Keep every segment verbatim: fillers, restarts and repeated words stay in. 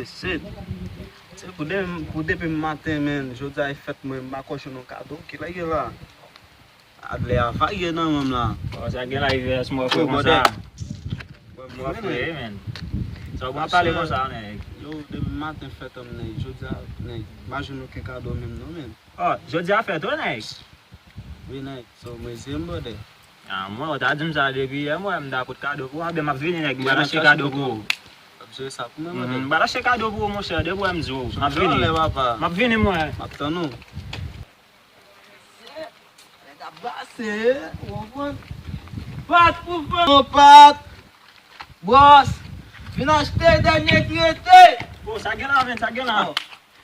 Shit. Se pou de, pou depi maten, men, jodi a e fèt mwen, m pa ko jwenn yon kado. Kilè ye la? Adlè a varye nan men m la. Bon, sa gen la, ivès mwen fre konsa. Mwen fre, men. Sa w pran pale konsa, nèg? Yo, depi maten fèt an, nèg. Jodi a, nèg, m pa jwenn okenn kado menm non, men. Oh, jodi a fèt ou, nèg? Wi, nèg. So, mwen se m, brother. Ah, mwen, ou ta di m sa depi yè, mwen, m ta pot kado pou ou. Anben, m ap vini, nèg. M pral achte kado pou ou. Ap jere sa pou mwen, brother. M pral achte kado pou ou, monchè. Depi w wè m di w. M ap vini. M ap vini, mwen. M ap tann ou. Nèg ap brase, ou konprann? Pat pou fè. Yon pat. Bwòs. Vin achte dènye ki rete. Oh, sa gen la, men, sa gen la. Oh.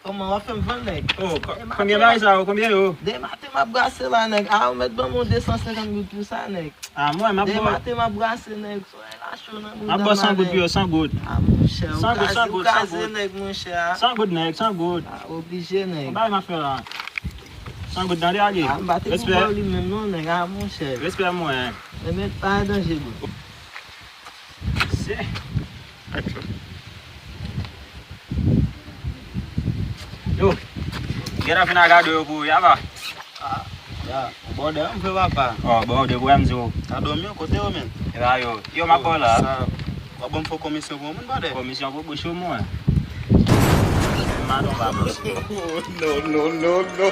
Kòman w ap fè m vann, nèg? Oh, ko-, konbyen bagay sa yo? Konbyen yo? Dematen m ap brase la, nèg. A, ou mèt ban m yon de san senkant goud pou sa, nèg. Ah, mwen, m ap ba w. Dematen m ap brase, nèg. Solèy la cho nan bouda m la, nèg. M ap ba w san goud pou yo, san goud. Ah, monchè, ou kraze, ou kraze, nèg, monchè. San goud, nèg, san goud. Ah, oblije, nèg. Yon bagay m ap fè la. San goud, tande, ale. Ah, m pa te pou ba w li menm non, nèg. Ah, monchè. Respè mwen. Mwen mèt pa an danje, bro. Se. Yo, gentan fin a gade yo pou ou, ya va. Ah, ya, ou bòdè, m fè papa. Oh, bòdè, pou m di w. Ka dòmi, kote yo, men? E pa yo. Yo, m ap bò la. Sa, w ap ban m fò komisyon pou yon moun, bòdè? Komisyon pou bouch ou, mwen. M a non pa bouch. No, no, no, no.